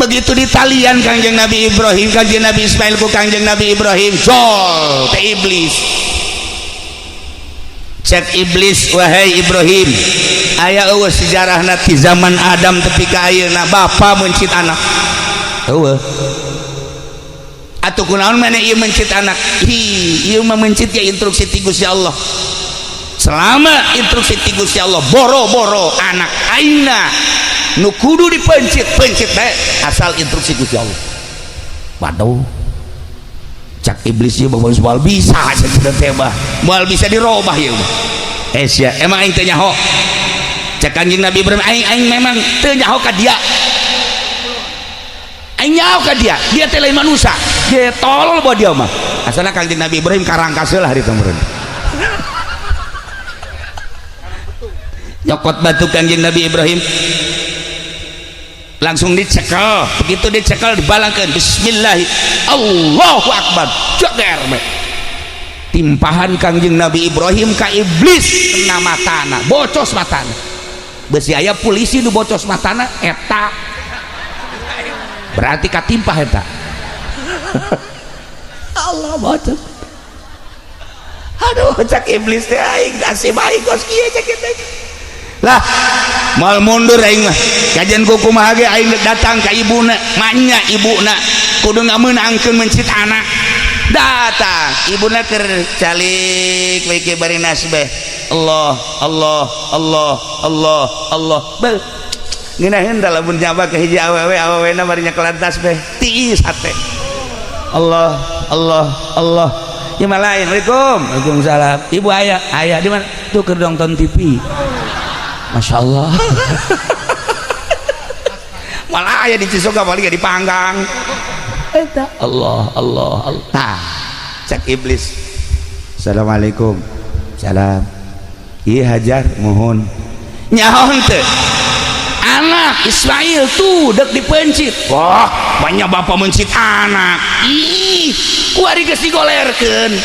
Begitu ditalian Kangjeng Nabi Ibrahim, Kangjeng Nabi Ismail ku Kangjeng Nabi Ibrahim, jol ke iblis. Cek iblis, "Wahai Ibrahim, aya euweuh sejarahna ti zaman Adam tepi ka ayeuna bapa mencit anak? Euweuh. Atuh kunaon maneh ieu mencit anak?" "Hi, ieu mah mencit ya instruksi ti Gusti Allah. Selama instruksi ti Gusti Allah, boro-boro anak aina nu kudu dipencit, pencit bae, asal instruksi Gusti Allah." "Waduh," cak iblis, "ieu mah moal bisa cenah teh mah, moal bisa dirobah ieu mah." "Eh sia, emang aing teu nyaho?" Cak Kanjeng Nabi Ibrahim, "Aing aing memang teu nyaho ka dia. Aing nyaho ka dia, dia teh lain manusia. Dia tolol bawa dia mah." Asalna Kanjeng Nabi Ibrahim karangkas lah hari meureun. Nyokot batu Kanjeng Nabi Ibrahim langsung dicekel. Begitu dicekel, dibalangkan, bismillah, Allahu Akbar, jager be. Timpahan Kangjeng Nabi Ibrahim ka iblis kena matana, bocos matana. Besi aya polisi nu bocos matana eta berarti katimpah eta. Allah, bocos. Aduh, cak iblis teh, aing nasib aing kos kieu. Cak kieu lah, moal mundur aing mah. Kajian ku kumaha ge aing datang ka ibuna. Manya ibuna kudu ngamenangkeun mencit anak. Datang, ibuna keur calik we ke bari nasbeh, Allah, Allah, Allah, Allah, Allah. Beuh, ngeunaheun da lamun nyaba ka hiji awewe, awewena bari nyekelan tasbeh tiis hate. Allah, Allah, Allah. Ya mah lain. Waalaikum. Waalaikumsalam. Ibu aya? Aya. Di mana? Tuh, keur nonton TV. Masya Allah. Malah aya di Cisoka, paling dipanggang. Eta Allah, Allah, Allah. Tah, cek iblis, "Assalamualaikum." "Salam." "Iya, Hajar." "Mohon." "Nyaho teu anak Ismail tuh dek dipencit?" "Wah, banyak bapak mencit anak. Ih, kuari geus digolerkeun.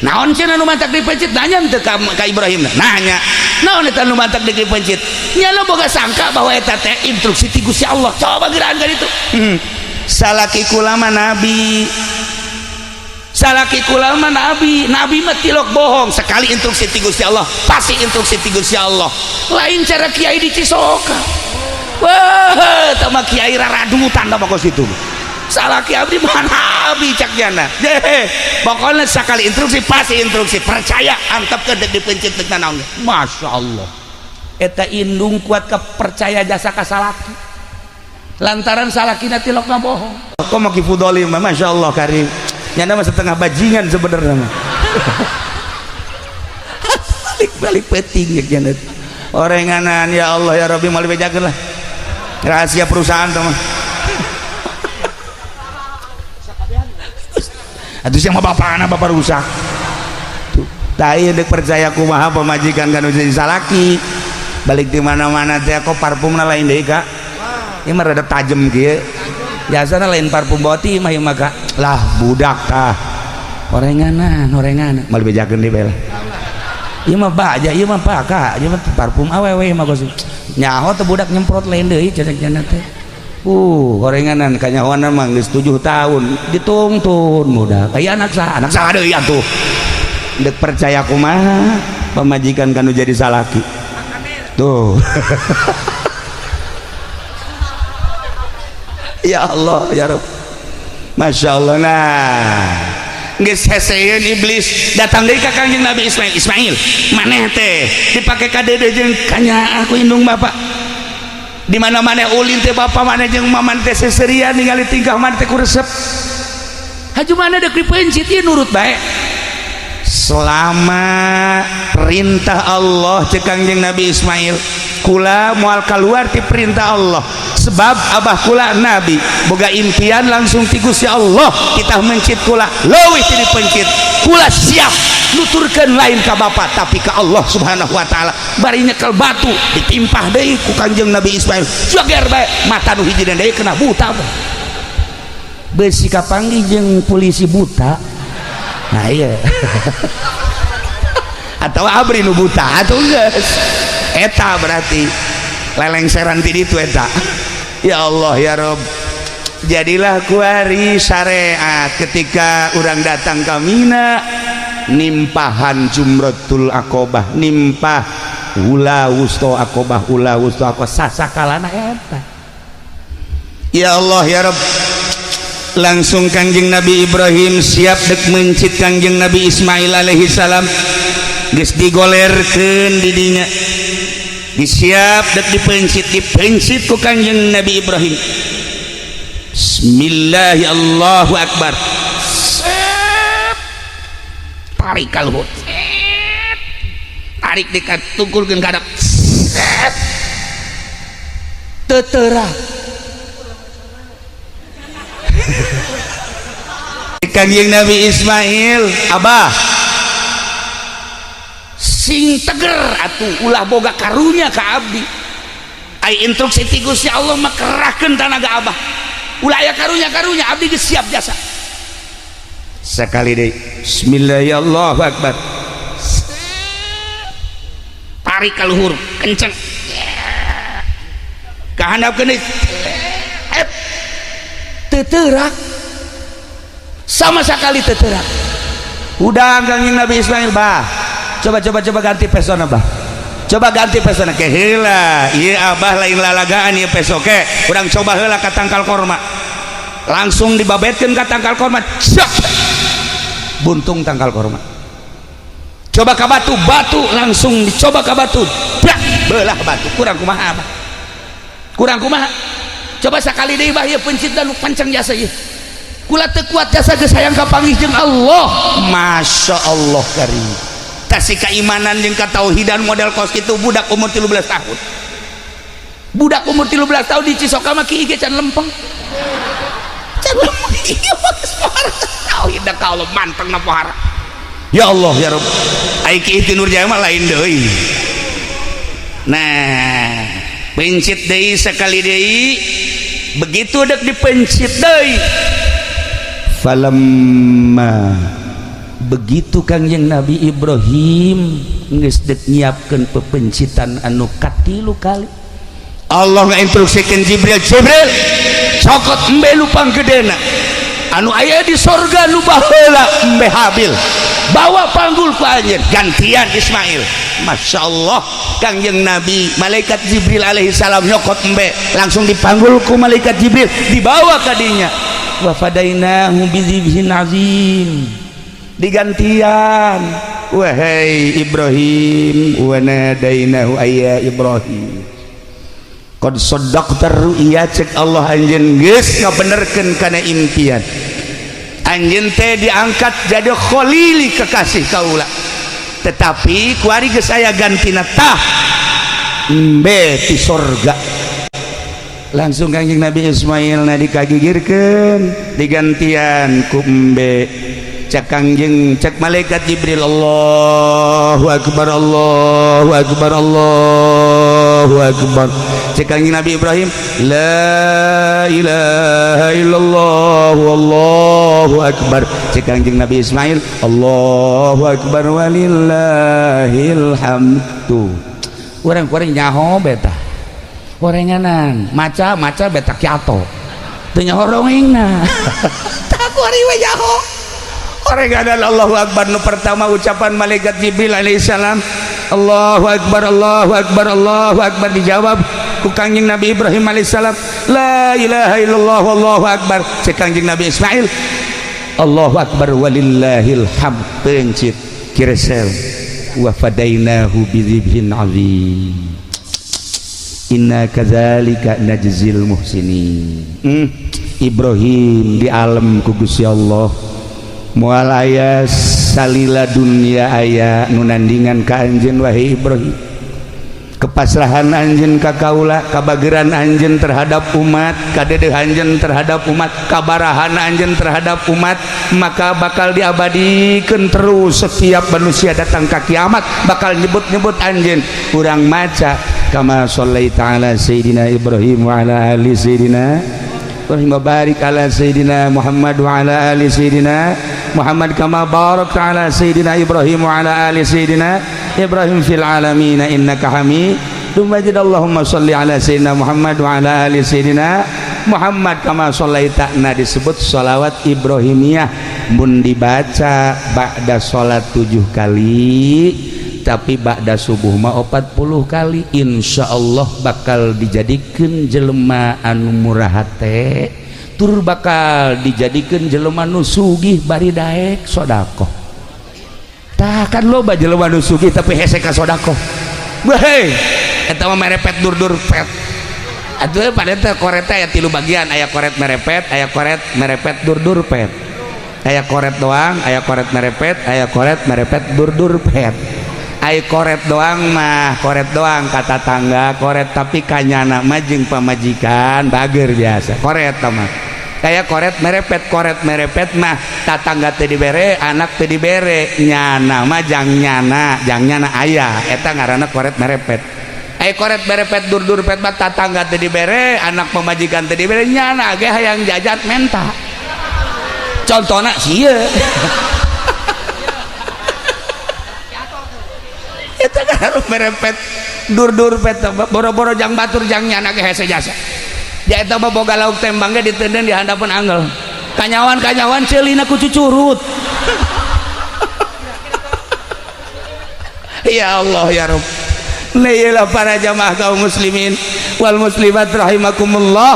Naon cenah nu mantak dipencit?" Nanya teu ka Ibrahim? Nanya, "Naon eta nu mantak dipencit?" Nya boga sangka bahwa eta teh instruksi ti Gusti Allah. Coba geuraan ka ditu. Salaki kula mah nabi, salaki kula mah nabi. Nabi mah tilok bohong. Sekali instruksi ti Gusti Allah, pasti instruksi ti Gusti Allah. Lain cara kiai di Cisoka. Wah, eta mah kiai raradutan mah kos kitu. Salaki abdi mah nabi," cak jana. Deh, pokoknya sekali instruksi pasti instruksi, percaya, antep ke dek dipencit dek naon. Masya Allah, eta indung kuat kepercaya jasa ka salaki lantaran salakina tilok bohong. Kok mau kifudoli mah, Masya Allah karim. Nyana mah setengah bajingan sebenarnya mah. Balik-balik peting ya jana. Orenganan, ya Allah ya Rabbi, moal dibejakeun lah. Rahasia perusahaan tuh mah. Atuh sia mah bapana bapak rusak. Tuh, tah ieu deuk percaya kumaha pamajikan kan jadi salaki. Balik di mana-mana teh kok parfumna lain deui, Kak. Ieu mah rada tajem kieu. Biasana lain parfum boti mah ieu mah, Kak. Lah budak tah. Orenganan, orenganan. Moal dibejakeun deui bae lah. Ieu mah baja, ieu mah paka, ieu mah parfum awewe mah kos. Nyaho teh budak nyemprot lain deui cenah teh. Gorenganan kanyahoana mah geus 7 tahun ditungtun budak. Aya anak saha? Anak saha deui atuh. Deuk percaya kumaha pamajikan kanu jadi salaki. Tuh. Ya Allah ya Rabb. Masya Allah. Nah, geus heseeun iblis datang deui ka Kangjeng Nabi Ismail. Ismail, maneh teh dipake kadede jeung kanyaah ku indung bapak. Di mana-mana ulin teh bapak mana jeung maman teh seserian ningali tingkah maneh teh ku resep. Haju mana deuk dipeuncit ieu nurut bae. Selama perintah Allah cek Kangjeng Nabi Ismail, kula moal keluar ti perintah Allah sebab abah kula nabi boga impian langsung ti Gusti Allah kita mencit kula leuwih ti dipencit kula siap nuturkeun lain ka bapa tapi ka Allah Subhanahu wa taala. Bari nyekel batu ditimpah deui ku Kangjeng Nabi Ismail jager bae mata nu hiji deui kena buta beusi kapanggih jeung polisi buta. Nah iya atau abri nu buta atuh geus eta berarti lelengseran ti ditu eta. Ya Allah ya Rob, jadilah kuari syariat ketika urang datang ka Mina nimpahan Jumratul Aqobah, nimpah ula wusto Aqobah, ula wusto Aqobah sasakalana eta. Ya Allah ya Rob, langsung Kangjeng Nabi Ibrahim siap dek mencit Kangjeng Nabi Ismail alaihi salam geus digolerkeun di dinya disiap dek dipencit, dipencit ku Kangjeng Nabi Ibrahim. Bismillahi Allahu Akbar. Set. Tarik kaluhur. Set. Tarik dekat tungkulkeun ka hadap. Set. Teu Kangjeng Nabi Ismail, abah sing teger atuh ulah boga karunya ka abdi. Ai instruksi ti Gusti Allah mah kerahkeun tanaga abah. Ulah aya karunya-karunya abdi geus siap jasa. Sekali deui, bismillahirrahmanirrahim, akbar. Tarik ka luhur kenceng. Ka handapkeun deui. Teu teurak. Sama sekali teu teurak. Udah Kangjeng Nabi Ismail, bah. Coba coba coba ganti pesona, bah. Coba ganti pesona ke heula. Ieu abah lain lalagaan ieu peso ke. Urang coba heula ka tangkal korma. Langsung dibabetkeun ka tangkal korma. Cek. Buntung tangkal korma. Coba ka batu, batu langsung dicoba ka batu. Brak, belah batu. Kurang kumaha abah? Kurang kumaha? Coba sakali deui bah ieu pencit dan pancang jasa ieu. Kula teu kuat jasa geus hayang kapanggih jeung Allah. Masya Allah karim. Tasih keimanan jeung katauhidan model kos kitu budak umur 13 tahun. Budak umur 13 tahun di Cisoka mah kieu can lempeng. Can lempeng ieu mah geus pohara. Tauhid ka Allah manteng na pohara. Ya Allah ya Rabb. Ai Ki Nur Jaya mah lain deui. Nah, pencit deui sekali deui. Begitu dek dipencit deui. Falamma begitu Kangjeng Nabi Ibrahim geus dek nyiapkeun pepencitan anu katilu kali, Allah ngainstruksikeun Jibril, Jibril cokot embe lu panggedena anu aya di sorga nu baheula embe Habil, bawa panggul ku anjeun gantian Ismail. Masya Allah, Kangjeng Nabi malaikat Jibril alaihi salam nyokot embe langsung dipanggul ku malaikat Jibril dibawa ka dinya. Wa fadainahu bizibhin azim, digantian. Wahai Ibrahim, wa nadainahu ayya Ibrahim qad saddaqta ru'ya, cek Allah anjeun geus ngabenerkeun kana impian anjeun teh diangkat jadi khalili kekasih kaula, tetapi kuari geus aya gantina tah. Embe ti sorga. Langsung Kangjeng Nabi Ismail na dikagigirkeun, digantian ku embe. Cek Kangjeng, cek malaikat Jibril, Allahu akbar, Allahu akbar, Allahu akbar. Cek Kangjeng Nabi Ibrahim, la ilaha illallah, Allahu akbar. Cek Kangjeng Nabi Ismail, Allahu akbar walillahil hamdu. Urang-urang nyaho beta gorenganan maca maca beta kiato teu nyaho rongengna. Tah kuari we nyaho orenganan Allahu akbar. Nu pertama ucapan malaikat Jibril alaihissalam, Allahu akbar, Allahu akbar, Allahu akbar, dijawab ku Kangjeng Nabi Ibrahim alaihissalam, la ilaha illallah, Allahu akbar. Cek Kangjeng Nabi Ismail, Allahu akbar walillahil hamd. Pencit kiresel, wa fadainahu bidzibhin azim, inna kadzalika najzil muhsinin. Ibrahim di alam ku Gusti Allah, moal aya salila dunia aya nu nandingan ka anjeun wahai Ibrahim. Kepasrahan anjeun ka kaula, kabageran anjeun terhadap umat, kadedeh anjeun terhadap umat, kabarahan anjeun terhadap umat, maka bakal diabadikeun terus. Setiap manusia datang ka kiamat bakal nyebut-nyebut anjeun. Urang maca kama shallaita ala sayidina Ibrahim wa ala ali sayidina Ibrahim, barik ala sayidina Muhammad wa ala ali sayidina Muhammad kama barakta ala sayidina Ibrahim wa ala ali sayidina Ibrahim fil alamin innaka Hamidum Majid. Allahumma shalli ala sayidina Muhammad wa ala ali sayidina Muhammad kama shallaita. Nah, disebut sholawat Ibrahimiyah mun dibaca ba'da salat 7 kali, tapi ba'da subuh mah 40 kali, insyaallah bakal dijadikan jelema anu murah hate, tur bakal dijadikan jelema nu sugih bari daek sodakoh. Tah kan loba jelema nu sugih tapi hese ka sodakoh. Weh, eta mah merepet dur-dur pet. Atuh pada teh koret aya tilu bagian, aya koret merepet, aya koret merepet dur-dur pet. Aya koret doang, aya koret merepet, aya koret merepet dur-dur pet. Ai koret doang mah koret doang kata tangga koret, tapi kanyana mah jeung pamajikan bager biasa koret mah. Kayak koret merepet, koret merepet mah tatangga teu dibere, anak teu dibere, nyana mah jang nyana, jang nyana aya, eta ngaranna koret merepet. Ai koret merepet dur-dur pet mah tatangga teu dibere, anak pamajikan teu dibere, nyana ge hayang jajan menta. Contohna sieun. Eta kan harus merepet dur-dur pet, boro-boro jang batur, jang nyana ge hese jasa. Ja eta mah boga lauk tembang ge ditenden di handapeun angel. Kanyawan-kanyawan ceulina ku cucurut. Ya Allah ya Rabb. Nah, para jamaah kaum muslimin wal muslimat rahimakumullah,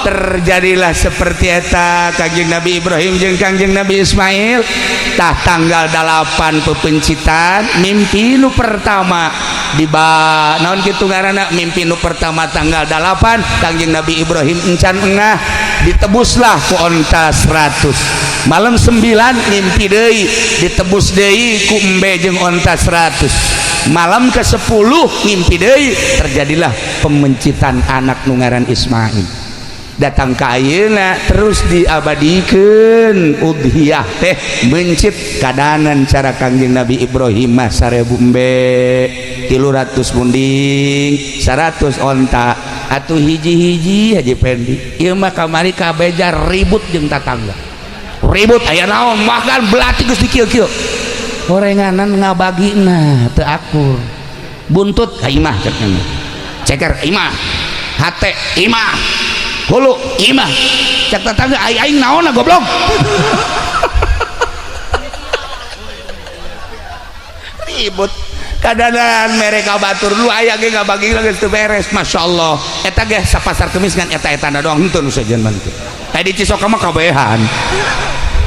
terjadilah seperti eta Kangjeng Nabi Ibrahim jeung Kangjeng Nabi Ismail. Tah tanggal 8 pepencitan mimpi nu pertama di ba naon kitu ngaranna, mimpi nu pertama tanggal 8 Kangjeng Nabi Ibrahim encan engah, ditebuslah ku onta 100. Malam 9 mimpi deui, ditebus deui ku embe jeung onta 100. Malam ke-10 mimpi deui, terjadilah pemencitan anak nu ngaran Ismail. Datang ka ayeuna terus diabadikeun udhiyah teh mencit kadanan cara Kangjeng Nabi Ibrahim mah 1000 embe, 300 munding, 100 onta. Atuh hiji-hiji Haji Pendi ieu mah kamari kabeja ribut jeung tatangga, ribut aya naon, bahkan belati geus dikieu-kieu gorenganan ngabagina teu akur, buntut ka imah cek ceker imah, hate imah, hulu imah, cek tetangga aing aing naonna goblok. Ribut kadanan mereka batur lu aya ge ngabagi geus teu beres. Masyaallah eta ge sapasar kemis ngan eta-etana doang henteu nu sejen mah teu. Di Cisoka mah kabehan.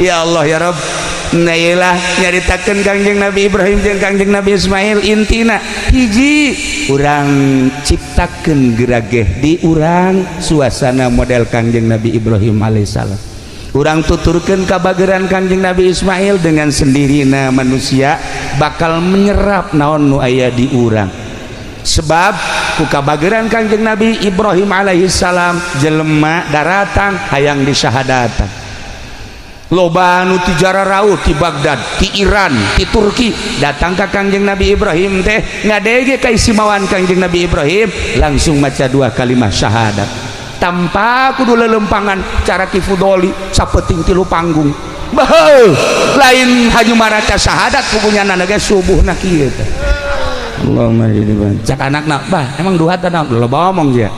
Ya Allah ya Rabb. Nah iyalah nyaritakeun Kangjeng Nabi Ibrahim jeung Kangjeng Nabi Ismail, intina hiji urang ciptakeun gerageh di urang suasana model Kangjeng Nabi Ibrahim alaihissalam. Urang tuturkeun kabageran Kangjeng Nabi Ismail, dengan sendirina manusia bakal menyerap naon nu aya di urang. Sebab Ku kabageran Kangjeng Nabi Ibrahim alaihi salam, jelema daratang hayang disyahadatan. Loba nu ti jararauh, ti Baghdad, ti Iran, ti Turki datang ka Kangjeng Nabi Ibrahim teh, ngadege kaistimewaan Kangjeng Nabi Ibrahim, langsung maca dua kalimat syahadat tanpa kudu lelempangan cara Ki Fudoli sapeting tilu panggung. Bah, lain haju maraca syahadat pugunya ge subuh na kieu teh. Allahumma ini cak anakna, "Bah, emang duha teh naon?" Loba omong sia.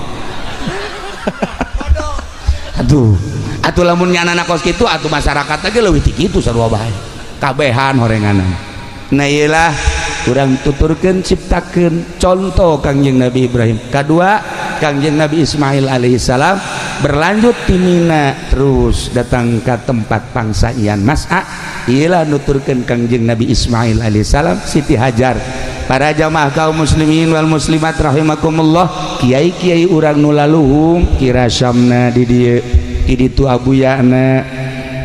Aduh atuh, lamun nyana kos kitu atuh masyarakat lagi leuwih ti kitu, sarua bae kabehan horenganan. Nah, iyalah urang tuturkeun, ciptakeun contoh Kangjeng Nabi Ibrahim. Kedua, Kangjeng Nabi Ismail alaihissalam berlanjut ti Mina terus datang ke tempat pangsaian Mas'a. Iyalah nuturkeun Kangjeng Nabi Ismail alaihissalam, Siti Hajar. Para jamaah kaum muslimin wal muslimat rahimakumullah, kiai-kiai urang nu laluhung kirasamna di dieu, di ditu Abuyana,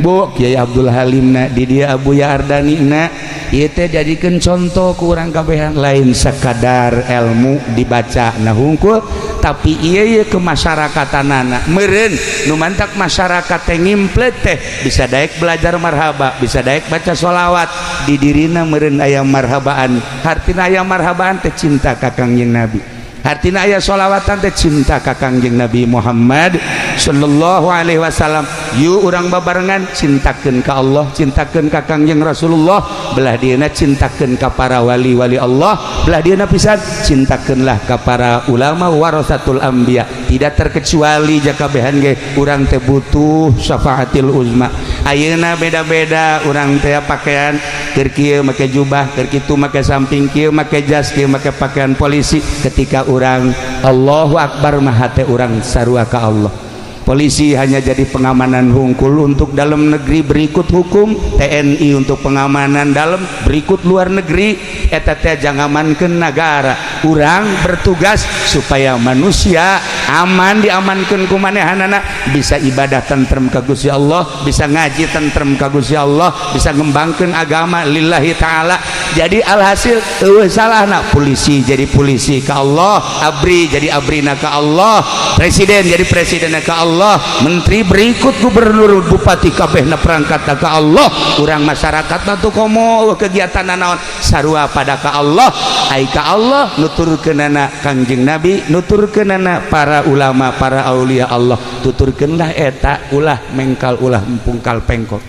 Bu Kiai Abdul Halimna di dieu, Abuya Ardani na. Ieu teh jadikeun contoh ku urang kabehan, lain sekadar ilmu dibaca nah hungkul, tapi ieu ieu kemasyarakatanana meureun nu mantak masyarakat teh ngimplet teh bisa daek belajar marhaba, bisa daek baca sholawat di dirina. Meureun aya marhabaan hartina, aya marhabaan teh cinta ka Kangjeng Nabi, hartina aya sholawatan teh cinta ka Kangjeng Nabi Muhammad sallallahu alaihi wasallam. Yuk urang babarengan cintakeun ka Allah, cintakeun ka Kangjeng Rasulullah, belah dieuna cintakeun ka para wali-wali Allah, belah dieuna pisan cintakeunlah ka para ulama warasatul anbiya. Tidak terkecuali jakabehan ge urang teh butuh syafaatil uzma. Ayeuna beda-beda urang teh pakaian, keur kieu make jubah, keur kitu make samping, kieu make jas, kieu make pakaian polisi. Ketika urang Allahu Akbar mah hate urang sarua ka Allah. Polisi hanya jadi pengamanan hungkul untuk dalam negeri, berikut hukum. TNI untuk pengamanan dalam, berikut luar negeri. Eta teh jangamankeun negara. Urang bertugas supaya manusia aman, diamankeun ku manehanana, bisa ibadah tentrem ka Gusti Allah, bisa ngaji tentrem ka Gusti Allah, bisa ngembangkeun agama lillahi ta'ala. Jadi alhasil eueuh salahna polisi jadi polisi ka Allah, ABRI jadi abrina ka Allah, presiden jadi presiden ka Allah, menteri, berikut gubernur, bupati, kabehna perangkat ka Allah. Urang masyarakat mah tuh komo kegiatan naon sarua pada ka Allah. Ai ka Allah nuturkeunana Kangjeng Nabi, nuturkeunana para ulama, para aulia Allah. Tuturkeunlah eta, ulah mengkal, ulah pungkal pengkok.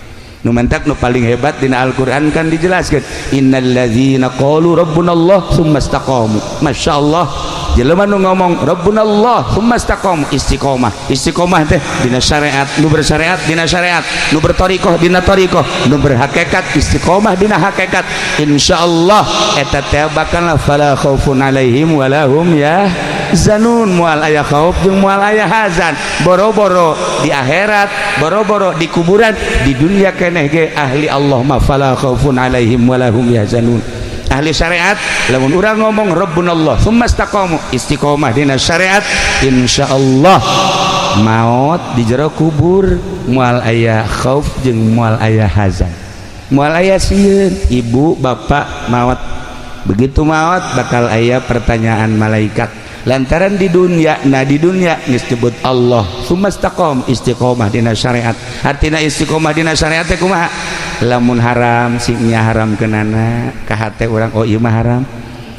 Nu mantak nu paling hebat dina Al-Qur'an kan dijelaskan, innalladzina qalu rabbunallah tsumma istaqamu. Masyaallah, jelema nu ngomong rabbunallah tsumma istaqamu, istiqomah. Istiqomah teh dina syariat, nu bersyariat dina syariat, nu berthoriqoh dina thoriqoh, nu berhakikat istiqomah dina hakikat. Insyaallah eta teh bakal fala khaufun alaihim walahum yahzanun, moal aya khauf jeung moal aya hazan. Boro-boro di akhirat, boro-boro di kuburan, di dunia keneh ge ahli Allah mah fala khaufun alaihim walahum yahzanun. Ahli syariat, lamun urang ngomong rabbunallah tsumma istaqamu, istiqomah dina syariat, insyaallah maut di jero kubur moal aya khauf jeung moal aya hazan, moal aya sieun. Ibu bapak maut, begitu maut bakal aya pertanyaan malaikat, lantaran di dunia, nah di dunia disebut Allah tsumma istaqam, istiqomah dina syariat. Artina istiqomah dina syariat teh kumaha? Lamun haram singnya haram kenana ka hate urang, oh ieu mah haram.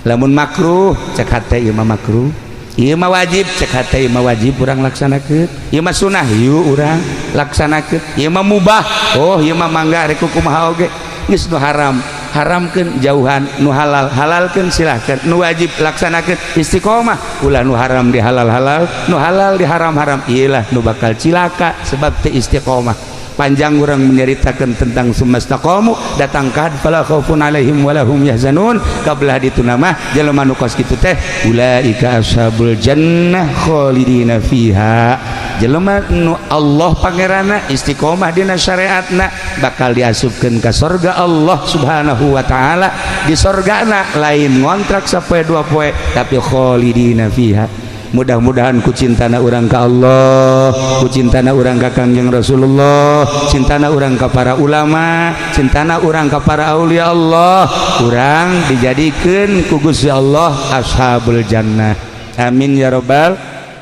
Lamun makruh, cek hate ieu mah makruh. Ieu mah wajib, cek hate ieu mah wajib, urang laksanakeun. Ieu mah sunah, yuk urang laksanakeun. Ieu mah mubah, oh ieu mah mangga rek kumaha oge. Geus nu haram haramkeun, jauhan. Nu halal halalkeun, silahkan. Nu wajib laksanakeun. Istiqomah, ulah nu haram di halal halal, nu halal di haram haram. Iyalah nu bakal cilaka sebab teu istiqomah. Panjang orang menyeritakan tentang sumastaqamu datang ka fala khaufun alaihim walahum yahzanun. Kabelah ditu nama jelema nu kos kitu teh ulaika ashabul jannah khalidina fiha. Jelema nu Allah pangeranna, istiqomah dina syariatna, bakal diasupkeun ka sorga Allah Subhanahu wa taala. Di sorgana lain ngontrak sapoe dua poe, tapi khalidina fiha. Mudah-mudahan ku cintana urang ka Allah, ku cintana urang ka Kangjeng Rasulullah, cintana urang ka para ulama, cintana urang ka para aulia Allah, urang dijadikeun ku Gusti Allah ashabul jannah. Amin ya robbal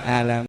alamin.